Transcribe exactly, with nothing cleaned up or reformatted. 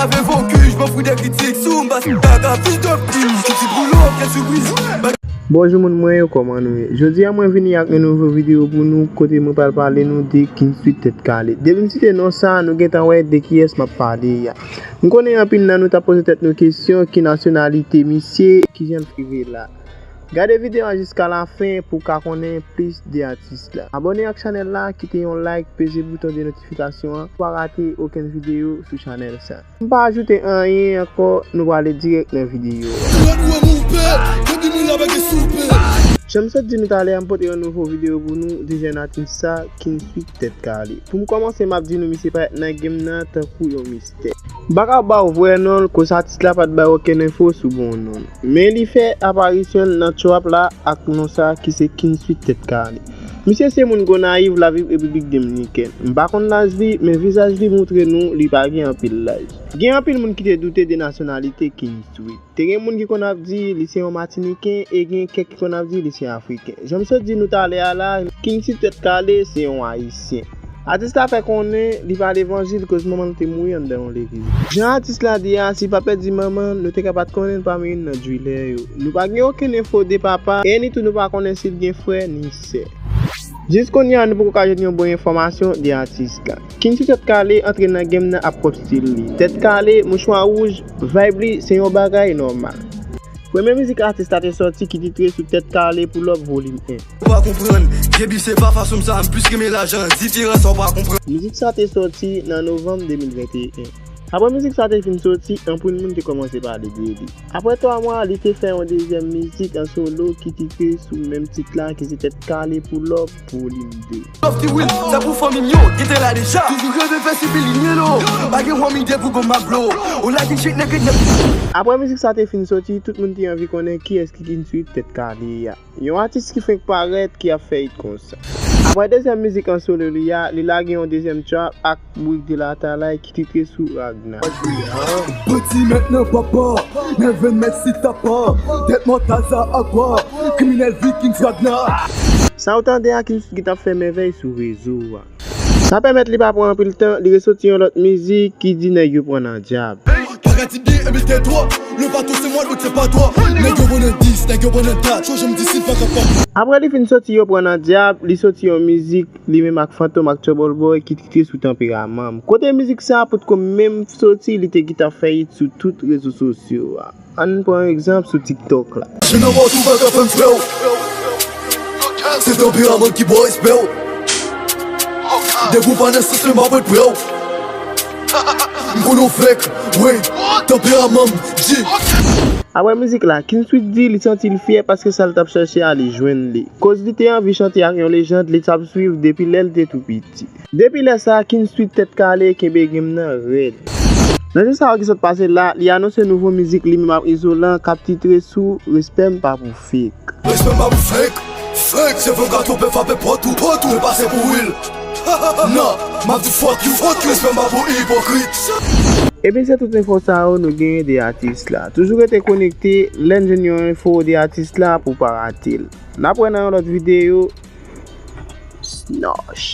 Avè fokis, m'en fous des critiques, sou m bas, kaka, fils de pute, ki ti boulo, kèl sipriz. Bonjou moun mwen yo, kòman nou ye? Jodi a mwen vini ak yon nouvo videyo pou nou, kote mwen pral pale nou de King Sweet Tèt Kale. Depi m site non sa, nou gentan wè de kiyès m ap pale a. M konnen anpil nan nou t ap poze tèt nou kesyon, ki nasyonalite misye, kijan l rive la. Gade videyo a jiska lafen pou w ka konnen plis de atis la. Abòne ak chanèl la, kite yon like, peze bouton de notifikasyon an pou w pa rate okenn videyo sou chanèl sa. M pa ajoute anyen ankò, nou prale dirèk nan videyo a. Jan m sot di nou talè a, m pote yon nouvo videyo pou nou de jèn atis sa, King Sweet Tèt Kale. Pou m kòmanse, m ap di nou misye parèt nan game nan tankou yon mistè. M pa ka ba w vrè non l, koz atis la pa t bay okenn enfo sou bon non l. Men li fè aparisyon l nan trap la ak non sa ki se King Sweet Tèt Kale. Misye se moun Gonayiv, l ap viv Repiblik Dominikèn. M pa konn laj li, men vizaj li montre nou li pa gen anpil laj. Gen anpil moun ki te doute de nasyonalite King Sweet. Te gen moun ki konn ap di li se yon Matiniken e gen kèk ki konn ap di li se Afriken. Jan m sot di nou talè a la, King Sweet Tèt Kale se yon Ayisyen. Atis la fè konnen li pa levanjil koz manman l te mouri anndan yon legliz. Jan atis la di a, si l pa pèdi manman l, nou te ka pa t konnen l pami youn nan drilè yo. Nou pa gen okenn enfo de papa, e nitou nou pa konnen si l gen frè ni sè. Jis kounye a, nou poko ka jwenn yon bon enfòmasyon de atis la. King Sweet Tèt Kale antre nan game nan ak pwòp stil li. Tèt kale, mouchwa wouj, vibe li, se yon bagay nòmal. Premye mizik atis la te sòti ki titre sou Tèt Kale pou Love Volume en. Ou pa konprann, Gaby se pa fason m sa, m plis renmen lajan, diferans sa w pa konprann. Mizik sa te sòti nan novanm de mil venteyen. Apre mizik sa te fin sòti, anpil moun te kòmanse pale de li. Apre twa mwa, li te fè yon dezyèm mizik an solo ki titre sou menm tit la, ki se Tèt Kale pou Love Volume de. Love ti Will, sa pou fanmi m yo, ki te la deja. Toujou reve fè sipi li myelo. Pa gen hòm ide pou gon mablo. Ou la ki chik nèg nèg. Apre mizik sa te fin sòti, tout moun te anvi konnen kiyès ki King Sweet Tèt Kale a. Yon atis ki fenk parèt ki ap fè hit konsa. Apre dezyèm mizik an solo li a, li lage yon dezyèm trap ak Bourik de Latalay ki titre sou Ragna. Bandi mentnan papa, Neven Messi tapa, tèt Mòtaza Akwa, kriminèl Vikings Ragna. Sa w tande a King Sweet ki t ap fè mèvèy sou rezo a. Sa pèmèt li pa pran anpil tan, li resoti yon lòt mizik ki di nèg yo pran nan dyab. Bagay ti byen, epi tèt dwòt, le bato se mwen, tout se pa twa. Nèg yo pran nan dis, nèg yo pran nan dat, chonje m di si pa kapab. Apre li fin soti Yo pran nan dyab, li soti yon mizik li menm ak Fantom ak Trouble Boy ki titre sou Tanperaman m. Kote mizik sa potko menm soti, li te gentan fè hit sou tout rezo sosyo a. Ann pran yon egzanp sou TikTok la. Jwenn anba w tou pa ka fè m frè w. Se tanperaman ki ba w respè w. Depi w pa nan sans mwen m ap ret prè w. M konnen w fake, wi, tanperaman m di. Apre mizik la, King Sweet di li santi l fyè paske sa l t ap chèche a li jwenn li. Koz li te anvi chante ak yon lejand li t ap swiv depi lè l te tou piti. Depi lè sa, King Sweet Tèt Kale kenbe game nan rèd. Nan jou sa yo ki sot pase la, li anonse nouvo mizik li menm ak Izolan k ap titre sou Respè m pa pou fake. Respè m pa pou fake, fake, se vre w ka twonpe frape pòt ou, pòt ou, men pase pou real. Non, m ap di fuck you, fuck you, respè m pa pou ipokrit. Ebyen se tout enfo sa yo nou genyen de atis la. Toujou rete konekte, lè n jwenn yon enfo de atis la pou w pa rate l. N ap wè nan yon lòt videyo. Snosh.